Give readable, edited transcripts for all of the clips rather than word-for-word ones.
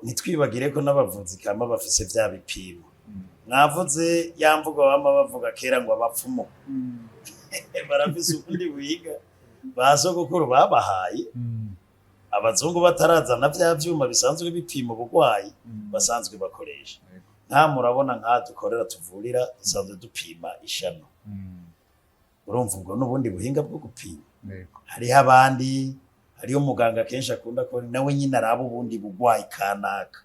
Ntitwibagire ko n'abavuzi kama bafise vya bipimo mwavuze, ya mvugo bama bavuga kera ngo abapfumu barafise ubundi buhinga ba sogokuru babahaye abazungu batarazana vya vyuma bisanzwe bipima uburwayi basanzwe bakoresha. Nka murabona nka dukorera, tuvurira, dusanzwe dupima ishano. Urumva ubwo n'ubundi buhinga bwo gupima. Hariho abandi, hariho umuganga kenshi akunda ko nawe nyine araba ubundi burwayi kanaka,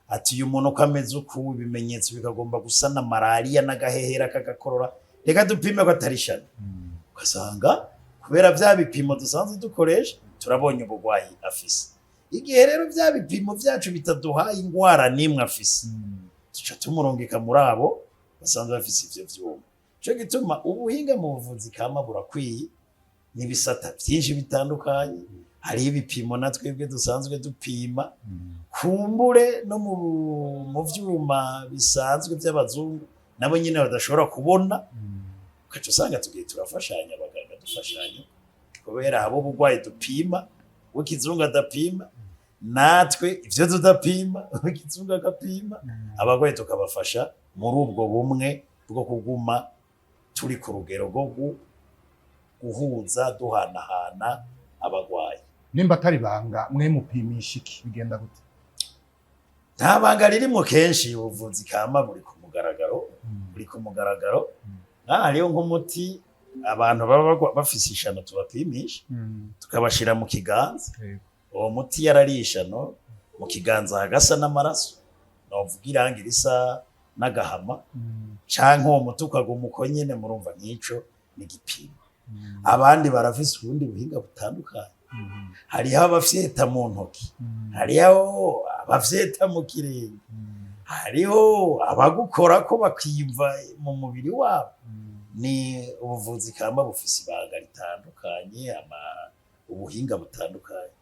ati uyu muntu uko ameze uku, ibimenyetso bikagomba gusa na malariya n'agahehera k'agakorora, reka dupime ko atari ishano. Ugasanga kubera vya bipimo dusanzwe dukoresha turabonye uburwayi afise. Igihe rero vya bipimo vyacu bitaduhaye ingwara n'imwe afise, tuca tumurungika muri abo basanzwe bafise ivyo vyuma. Ico gituma ubuhinga mu buvuzi kama burakwiye n'ibisata vyinshi bitandukanye. Hariho ibipimo na twebwe dusanzwe dupima, kumbure no mu vyuma bisanzwe vy'abazungu nabo nyine badashobora kubona. Ugaca usanga tugiye turafashanya, abaganga dufashanya, kubera habo uburwayi dupima w'ikizungu adapima, natwe ivyo tudapima w'ikizungu agapima, abarwayi tukabafasha muri ubwo bumwe bwo kuguma turi ku rugero rwo guhuza, duhanahana abarwayi. Nimba atari banga, mwe mupimisha iki? Bigenda gute? Nta banga ririmo. Kenshi ubuvuzi kama buri ku mugaragaro, buri ku mugaragaro. Nkaha hariho nk'umuti abantu baba bafise ishano tubapimisha, tukabashira mu kiganza. Uwo muti yarariye ishano, mu kiganza hagasa n'amaraso, novuga irangi risa n'agahama, canke uwo muti ukaguma uko nyene. Murumva nk'ico ni igipimo. Abandi barafise ubundi buhinga butandukanye. Hariho abafyeta mu ntoki, hariho abafyeta mu kirenge, hariho abagukora ko bakiyumva mu mubiri wabo. Ni ubuvuzi kama bufise ibanga ritandukanye, ubuhinga butandukanye.